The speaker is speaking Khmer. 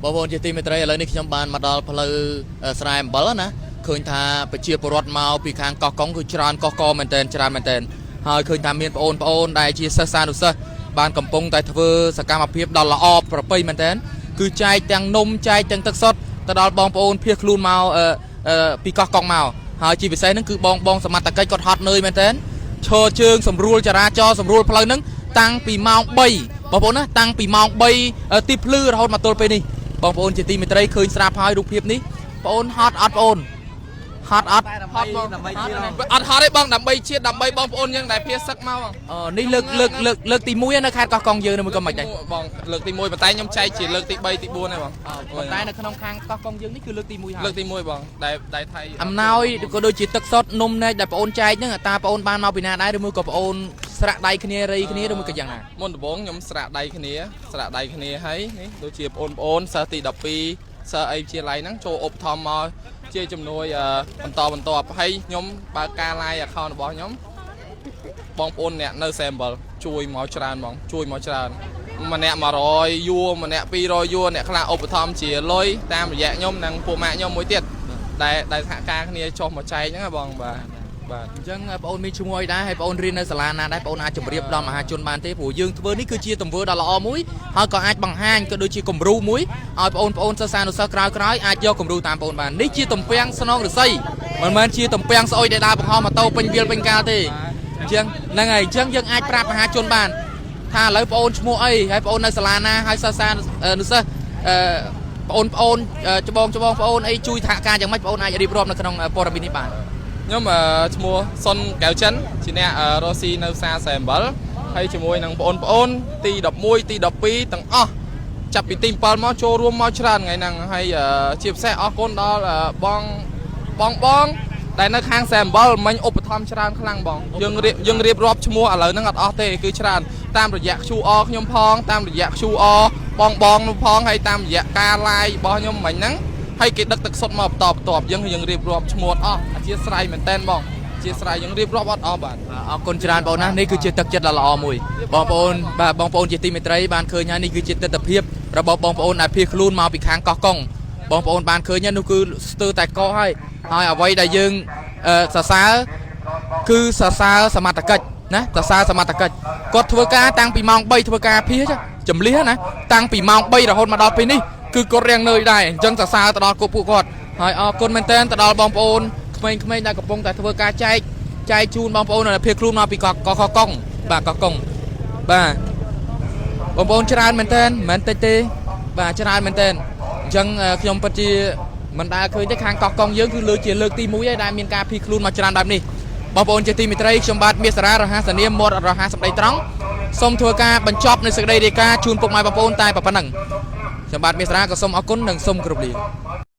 បងប្អូនជាទីមេត្រីឥឡូវនេះខ្ញុំបានមកដល់ផ្លូវស្រែអំបិលណាឃើញថាប្រជាពលរដ្ឋមកពីខាងកោះកុងគឺច្រើនកោះកមែនតែនច្រើនមែនតែនហើយឃើញថាមានបងប្អូនដែលជាសិស្សានុសិស្សបានកំពុងតែធ្វើសកម្មភាពដ៏ល្អប្រពៃមែនតែនគឺចែកទាំងនំចែកទាំងទឹកសុទ្ធទៅដល់បងប្អូនភៀសខ្លួនមកអឺអឺពីកោះកុងមកហើយជាពិសេសហ្នឹងគឺបងបងសមត្ថកិច្ចគាត់ហត់នឿយមែនតែនឈរជើងសម្រួលចរាចរណ៍សម្រួលផ្លូវហ្នឹងតាំងពីម៉ោង3បងប្អូនណាតាំងពីម៉ោង3ទីភ្លឺរហូតមកទល់ពេលនេះ បងប្អូនជាទីមេត្រីឃើញស្រាប់ហើយរូបភាពនេះបងអូនហត់អត់បងអូនហត់អត់ ហត់បង ដើម្បីជាតិ អត់ហត់ទេបងដើម្បីជាតិដើម្បីបងប្អូនយើងដែលភៀសសឹកមកបង អនេះលើកលើកលើកលើកទី1នៅខេត្តកោះកុងយើងនៅមួយក៏មិនដែរ បងលើកទី1ប៉ុន្តែខ្ញុំចែកជាលើកទី3ទី4ហើយបង ប៉ុន្តែនៅក្នុងខាងកោះកុងយើងនេះគឺលើកទី1ហើយ លើកទី1បងដែលថៃ អំណោយក៏ដូចជាទឹកសុទ្ធនំនែកដែលបងអូនចែកហ្នឹងតាបងអូនបានមកពីណាដែរឬមួយក៏បងអូនស្រាក់ដៃគ្នារៃគ្នាឬមួយក៏យ៉ាងណា មុនដំបូងខ្ញុំស្រាក់ដៃគ្នាស្រាក់ដៃគ្នាហើយនេះដូចជាបងប្អូនសិស្សទី12សិស្សអីវិទ្យាល័យហ្នឹងចូលឧបត្ថម្ភមកជាជំនួយបន្តបន្ទាប់ហើយខ្ញុំបើកការ live account របស់ខ្ញុំបងប្អូនអ្នកនៅសែមបលជួយមកច្រើនបងជួយមកច្រើនម្នាក់100យួរម្នាក់200យួរអ្នកខ្លះឧបត្ថម្ភជាលុយតាមរយៈខ្ញុំនិងពួកម៉ាក់ខ្ញុំមួយទៀតដែលសហការគ្នាចុះមកចែកហ្នឹងណាបងបាទបាទ អញ្ចឹងបងអូនមានឈ្មោះអីដែរហើយបងអូនរៀននៅសាលាណាដែរបងអូនអាចជម្រាបដល់មហាជនបានទេព្រោះយើងធ្វើនេះគឺជាទង្វើដ៏ល្អមួយហើយក៏អាចបង្ហាញក៏ដូចជាគំរូមួយឲ្យបងប្អូនសិស្សានុសិស្សក្រោយៗអាចយកគំរូតាមបងអូនបាននេះជាទំពាំងស្នងឫស្សីមិនមែនជាទំពាំងស្អុយដែលដើរបង្ហោះម៉ូតូពេញវាលពេញកាលទេអញ្ចឹងហ្នឹងហើយអញ្ចឹងយើងអាចប្រាប់មហាជនបានថាឥឡូវបងអូនឈ្មោះអីហើយបងអូននៅសាលាណាហើយសិស្សានុសិស្សអឺបងប្អូនច្បងច្បងបងអូនអីជួយសហការយ៉ាងម៉េចបងអូនអាចរៀបរាប់នៅក្នុងព័ត៌មាននេះបាន ខ្ញុំឈ្មោះសុនកែវចិនជាអ្នករស់ស៊ីនៅផ្សារសែអំបិលហើយជាមួយនឹងបងប្អូនទី11ទី12ទាំងអស់ចាប់ពីទី7មកចូលរួមមកច្រើនថ្ងៃហ្នឹងហើយជាពិសេសអរគុណដល់បងបងបងដែលនៅខាងសែអំបិលមិញឧបត្ថម្ភច្រើនខ្លាំងបងយើងរៀបយើងរៀបរាប់ឈ្មោះឥឡូវហ្នឹងអត់អស់ទេគឺច្រើនតាមរយៈ QR ខ្ញុំផងតាមរយៈ QR បងបងនោះផងហើយតាមរយៈការ live របស់ខ្ញុំមិញហ្នឹងហើយគេដឹកទឹកសុទ្ធមកបន្តបន្ទាប់យើងយើងរៀបរាប់ឈ្មោះអស់អធិស្ឋានមែនតែនបងអធិស្ឋានយើងរៀបរាប់អត់អស់បាទ អរគុណច្រើនបងណានេះគឺជាទឹកចិត្តដ៏ល្អមួយបងប្អូនបាទបងប្អូនជាទីមេត្រីបានឃើញហើយនេះគឺជាទស្សនភាពរបស់បងប្អូនដែលភៀសខ្លួនមកពីខាងកោះកុងបងប្អូនបានឃើញហើយនោះគឺស្ទើរតែកោះហើយហើយអ្វីដែលយើងសរសើរគឺសរសើរសមត្ថកិច្ចណាសរសើរសមត្ថកិច្ចគាត់ធ្វើការតាំងពីម៉ោង3ធ្វើការភៀសចំលៀសណាតាំងពីម៉ោង3រហូតមកដល់ពេលនេះគឺគាត់រៀងនឿយដែរអញ្ចឹងសរសើរទៅដល់ពួកគាត់ហើយអរគុណមែនទែនទៅដល់បងប្អូនក្មេងៗដែលកំពុងតែធ្វើការចែក ចែកជូនបងប្អូនដែលភៀសខ្លួនមកពីកកកកុងបាទកកកុងបាទបងប្អូនច្រើនមែនតើមិនមែនតិចទេបាទច្រើនមែនតើអញ្ចឹងខ្ញុំពិតជាមិនដែលឃើញទេខាងកោះកុងយើងគឺលើកជាលើកទី1ហើយដែលមានការភៀសខ្លួនមកច្រើនបែបនេះបងប្អូនជាទីមេត្រីខ្ញុំបាទមាសសារ៉ារហសនាមមាត់រហសម្ដីត្រង់សូមធ្វើការបញ្ចប់នៅសេចក្តីរាយការណ៍ជូនពុកម៉ែបងប្អូនតែប៉ុណ្្នឹងខ្ញុំបាទមាសសារ៉ាក៏សូមអរគុណនិងសូមគោរពលា។